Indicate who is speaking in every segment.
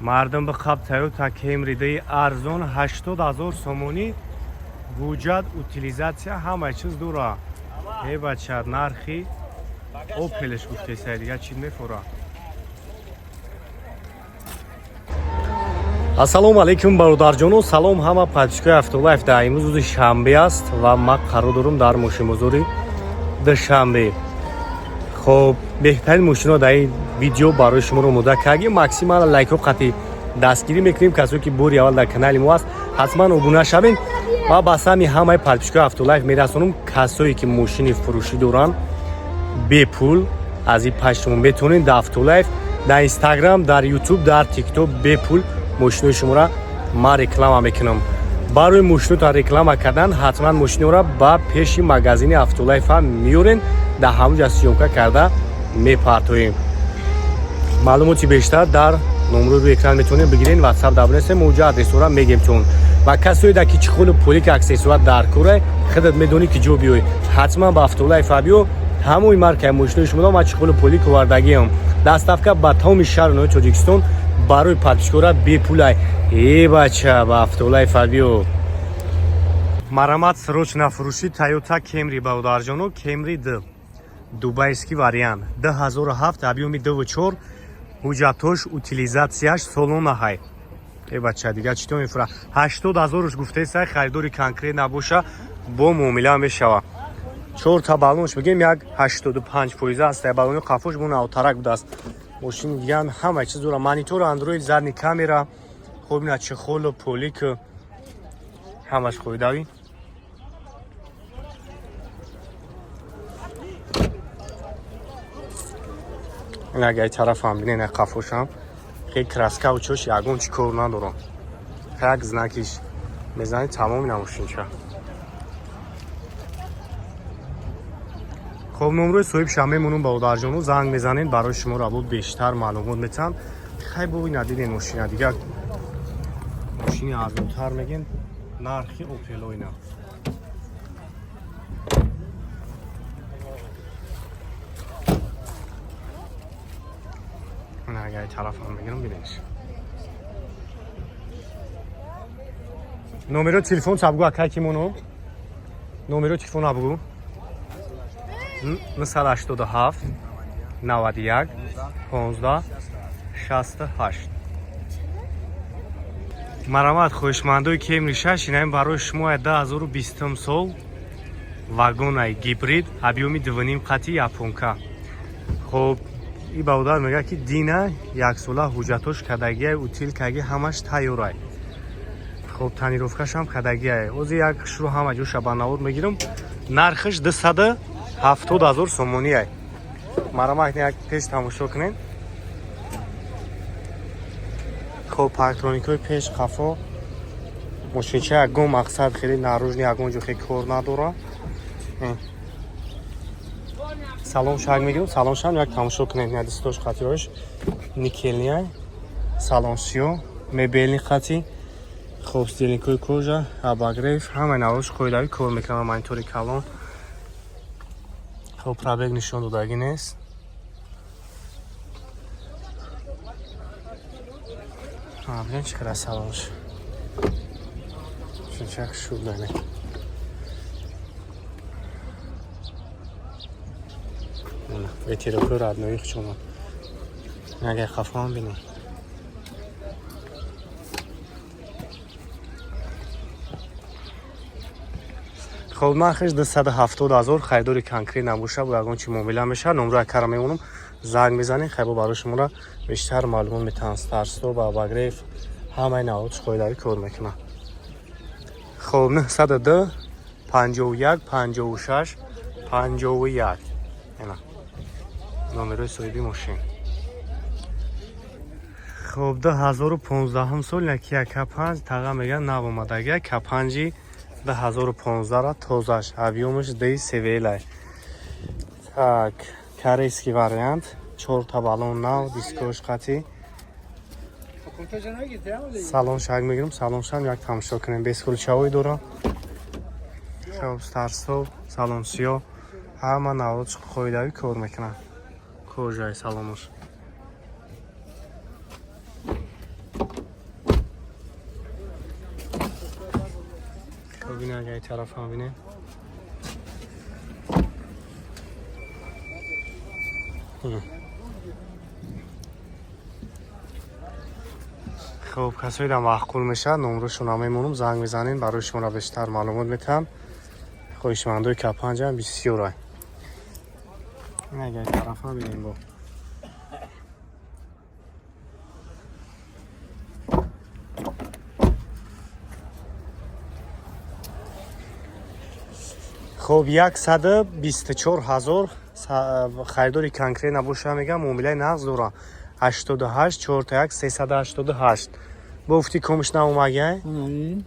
Speaker 1: Мардум бихаб, Тойота Кемри ди арзон, 80 000 сомонӣ, ҳуҷҷат, утилизация, ҳамаи чиз дора. Э бача, нархи Опелш гуфтесай, дига чӣ мефора? Ассалому алайкум, бародарҷону, салом ҳама подписчикои Автолайф. Дар имрӯз рӯзи шанбе аст ва ман қарор дорам дар мошинбозори Душанбе. Хоб, беҳтарин мошино дар ин видео барои шуморо омода кардем. Максимально лайкҳо қатъи дастгирӣ мекунем. Касое ки бори аввал дар канали мо аст, ҳатман обуна шавем ва ба сами ҳамаи подписчикои Автолайф мерасонам. Касое ки мошини фурӯшӣ доранд, бепул аз ин паш шумо метавонед дар Автолайф, дар Инстаграм, дар Ютуб, дар Тикток бепул мошинои шуморо ман реклама мекунам. Барои мошинотон реклама кардан ҳатман мошинора ба пеши магазини Автолайфа меёрен, дар ҳамонҷа съёмка карда мепартоем. Маълумоти бештар дар номрои рӯи экран метавонед бигирен, Ватсап дабнесем, уҷа адресора мегемтон. Ва касое да ки чехолу полик, аксессуар дар кора, худат медонӣ ки ҷо биёй, ҳатман ба Автолайфа биё. Ҳамои маркаи мошинои шумо ман чехолу полик овардагиам. Доставка ба тамоми шаҳру ноҳияи Тоҷикистон барои подписчикора бепулай. Э бача, ба Автолайфа биё. Марамат, срочно фурӯши Тойота Кемри, бародарҷоно. Кемри д дубайский вариант, 2007, объёми 2,4, ҳуҷҷатош, утилизацияш солонаҳай. Э бача, дига чӣ то мефура? 80 ҳазоруш гуфтесай, харидори конкрет набоша, бо муомила мешава. Чорта баллонш бигем, як 85% аст. Баллони қафош бо навтарак будааст. Мошини дигар ҳама чиз дора: монитор андроид, задний камера. Хоб, ина чехолу полик ҳамаш қоидави. Ин агар тарафам бинен, қафошам хеле краскаву чош, ягон чи кор надорам, як знакиш мезани, тамом. Ина мошинча. Хоб, номрои соҳибша мемонум, бародарҷону, занг мезанед, барои шумо рабо бештар маълумот метиҳам. Хай, бо ина диден мошина, дигар мошини арзонтар мегем, нархи Опело ина. Агар тарафам мегирам, бинеш. Номеро телефон табгу, акай кимоно, номеро телефон абгу: 987 91 15 68. Марамат, хоҳишмандои Кемри 6, инаим барои шумо 2020 сол, вагонаи гибрид, объёми 2,5 қати, японка. Хоб, и бародар мегӯяд, ки дина яксола ҳуҷҷатош кадагиай, утилкаги ҳамаш тайёрай. Хоб, тонировкашам кадагиай. Ози як шурӯ ҳама ҷоша ба навор мегирам. Нархаш 270 000 сомониай. Марамат, як пеш тамошо кунед. Хоб, парктроникҳои пеш, қафо. Мошинча ягон мақсад хеле наружный, ягон ҷо хеле кор надора. Салон шак мегирам, салон шам як тамошо кунед. На дистош қатиош никелный, салон сиё, мебельный қати. Хоб, сиденьякҳои кожа, обогрев, ҳамаи навош қоидави кор мекунам, монитори калон. Хоб, пробег нишон додагӣ нест. Бинед, чӣ қадар салонш чунчак шуд. Ветерокҳои роднои хучома. Агар хафаам бинем. Хоб, нархаш 270 000. Харидори конкрет набоша, бо ягон чи муомила мешавад. Номро акара мемонам, занг мезанем, хайбо барои шуморо бештар маълумот метаҳанд. Старт-стоп, обогрев, ҳамаи наводш қоидави кор мекунад. Хоб, 902 51 56 51, ина номерои соҳиби мошин. Хоб, 2015 сол яки К5, таға мегӯяд, нав омадагия К5-и 2015-ра, тозаш, объёмаш ди севелай. Так, корейский вариант, чорта баллон нав, дискош қатӣ. Салон шак мегирам, салон шам як тамошо кунем. Бесключевой дора. Хоб, старт-стоп, салон сиёҳ, ҳама навод қоидави кор мекунад, кожаи салонош. Хоб, ина агар тараф ҳам бинем. Хоб, касои да маъқул мешавад, номрошона мемонам, занг мезанем, барои шуморо бештар маълумот метаҳам. Хоҳишмандои К5 ам бисёрай. Ин агар тараф ҳам бинем бо. Хоб, 124 000, харидори конкрет набоша, мегам, муомилаи нағз дора. 88 41 388. Бо гуфти комиш наомагай.
Speaker 2: Ин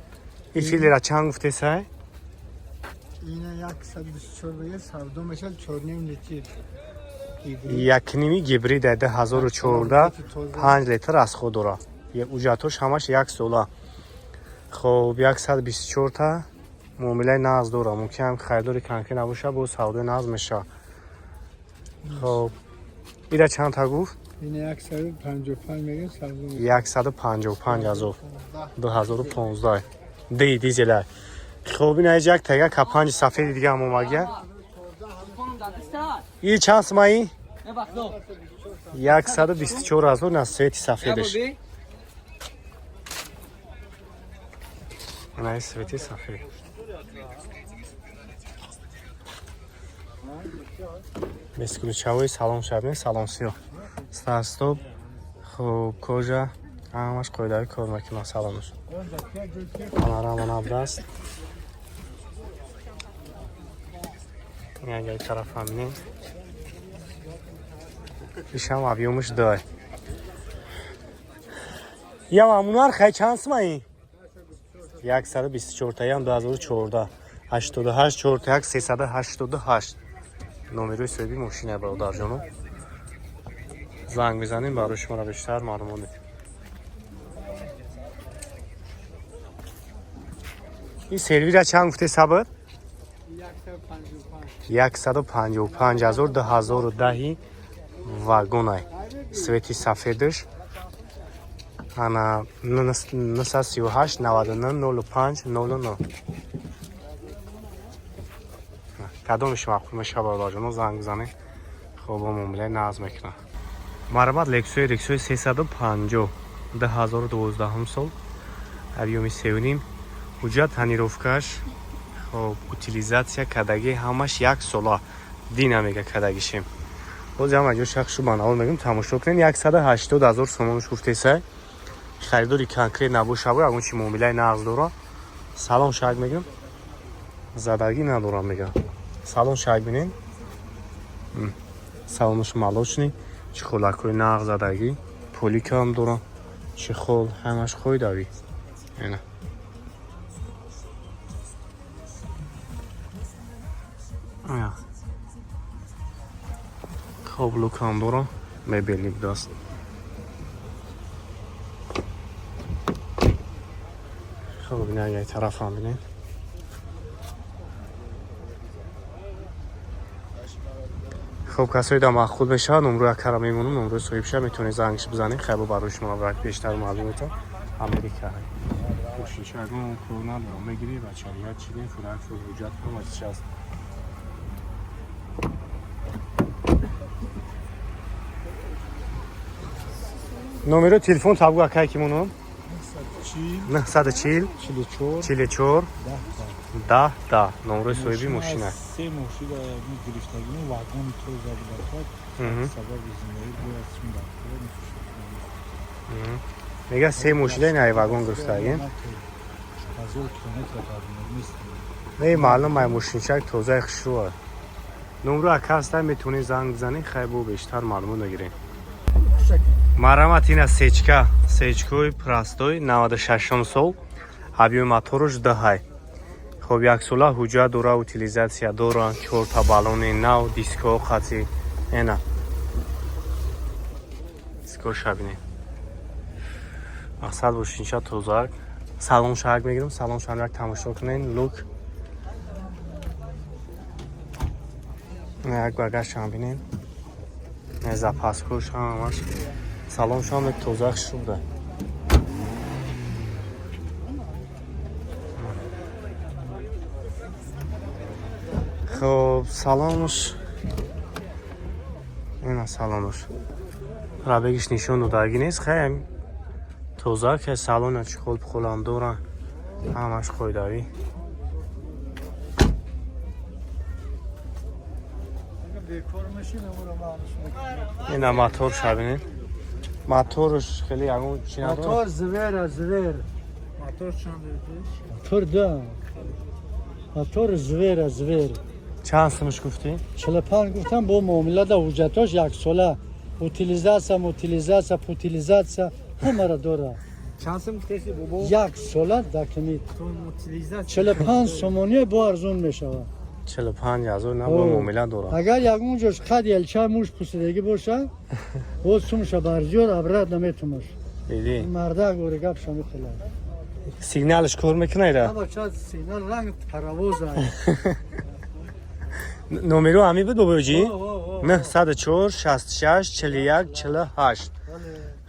Speaker 1: И филера чанд гуфтесай?
Speaker 2: Ина 124 бигир, савдо мешад 4,5 литр. Гибрид.
Speaker 1: Якними гибрид, 2014, 5 литр расход дора. Уҷатош ҳамаш як сола. Хоб, 124 та муомилаи нағз дора. Мумкин ҳам харидори конкрет набоша, бо савдои нағз мешавад. Хоб, ира чанд та гуфт?
Speaker 2: Ина 155 мегир, савдо мешад.
Speaker 1: 155 ҳазор, 2015, ди дизела. Хоб, ина як тага К5 сафеди дига ҳам омагия. И чанд сумаи? 124 ҳазор, на цвети сафедаш. На цвети сафед. Бесключевой салон шабне, салон сиё. Старт-стоп, хуб, кожа, ҳамаш қоидави кор мекунад салонаш. Панорама набраст. Агар тараф ҳам. Ишам объёмаш дай. Я амунар хай чанд сумаи? 124 таям, 2014, 88 41 388 номерои соҳиби мошина, бародарҷоно. Занг мезанем, барои шуморо бештар маълумот медиҳем. Ин сервира чанд гуфте, сабр?
Speaker 2: 155.
Speaker 1: 155 ҳазор, 2010, вагонай, цвети сафедаш. Ана 938 99 05 00. Кадомиш маъқул мешава, бародарҷоно, занг бизанед. Хоб, бо муомилаи нағз мекунад. Марҳамат, Лексуи RX 350, 2012 сол, объёми сеюним, ҳуҷҷат, тонировкаш, хоб, утилизация кадаги ҳамаш як сола, дина мега кадагишем. Боз ҳама ҷо шахшу банавор мегӯм, тамошо кунед. 180 ҳазор сомонш гуфтесай. Харидори конкрет набошаву ягон чи муомилаи нағз дора. Салон шак мегӯм, задагӣ надорам, мегам. Салон шак бинед. Салонаш молочный, чехолакҳои нағз задагӣ, поликам дорам, чехол ҳамаш қоидавӣ. Ина Ая. Хоб, люкам дорам, мебелни будаст. Хоб, ина агар тарафам бинед. Хоб, касое да маъқул мешавад, номрои акара мемонам, номрои соҳибша, метавонед зангш бизанед. Хайбо барои шумо бештар маълум метавон. Америка мошинча ягон кор надорам, мегирӣ бача, як чи не, фурак ҳуҷҷат ҳама чиз аст. Номерои телефон табгу, акай, ки монам? 940
Speaker 2: 44
Speaker 1: 44
Speaker 2: 10.
Speaker 1: 10 10, номрои соҳиби мошина.
Speaker 2: Се мошина гирифтагӣ, вагони тоза буда. Сабаби зиндагӣ бояд чун дар кор мефурӯшад.
Speaker 1: Мега, се мошина най вагон гирифтагӣ.
Speaker 2: 1000 километр дар нест.
Speaker 1: Не, маълум ай, мошинчак тозаи хушрӯ. Номро ака ҳаста, метавонед занг бизанед, хай бо бештар маълумот нагирем. Марҳамат, ина сечка, сечкои простой, 96 сол, объёми моторуш даҳай. Хоб, яксола ҳуҷҷат дора, утилизация дора, чорта баллони нав, диско қатӣ. Ена дискоша бинед. Мақсад, мошинча тозак. Салон шак мегирам, салон шак як тамошо кунед, люк. Як багажшам бинед. Запаскош ҳамаш. Салоншам тоза шуда. Хоб, салонуш, ина салонуш, пробегиш нишон додагӣ нест. Хай, тоза ки салона, чехол пухолам дора, ҳамаш қоидавӣ.
Speaker 2: Бекор мешин, амуро маъниш мекунем.
Speaker 1: Ина мотор шабинед, моторш хеле ягон чи надорад.
Speaker 3: Мотор звера, звер.
Speaker 2: Мотор чанд дедиш?
Speaker 3: Мотор да. Мотор звера, звер.
Speaker 1: Чанд сумаш гуфтӣ?
Speaker 3: 45 гуфтам, бо муомила да ҳуҷҷатош як сола. Утилизация, мутилизация, путилизация ҳамара дора.
Speaker 2: Чанд сум гуфтеси, бобо?
Speaker 3: Як сола документ.
Speaker 2: То утилизация.
Speaker 3: 45 сомонӣ бо арзон мешавад.
Speaker 1: 45 000 на бо
Speaker 3: О.
Speaker 1: муомила дорад.
Speaker 3: Агар ягон ҷош қад елча муш пусидагӣ боша, боз сумша барзиёр обратно наметумаш.
Speaker 1: Диди.
Speaker 3: Мардак ори гапша мехӯлад.
Speaker 1: Сигналш кор мекунад ира?
Speaker 3: Бача, сигнал ранг паровоза.
Speaker 1: Номеро ҳамин буд, бобоҷӣ? 904 66 41 48.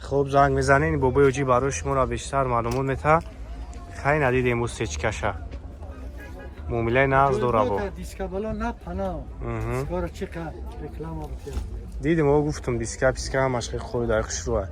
Speaker 1: Хуб, занг мезанед, бобои оҷӣ барои шуморо бештар маълумот метаҳад. Хай, надидем ӯ сечкаша, муомилаи нағз дора бо.
Speaker 3: Дискабало на пана. Скоро чика реклама бутя.
Speaker 1: Дидим, о, гуфтум, диска писка ҳамаш хеле қоидаи хушрӯа.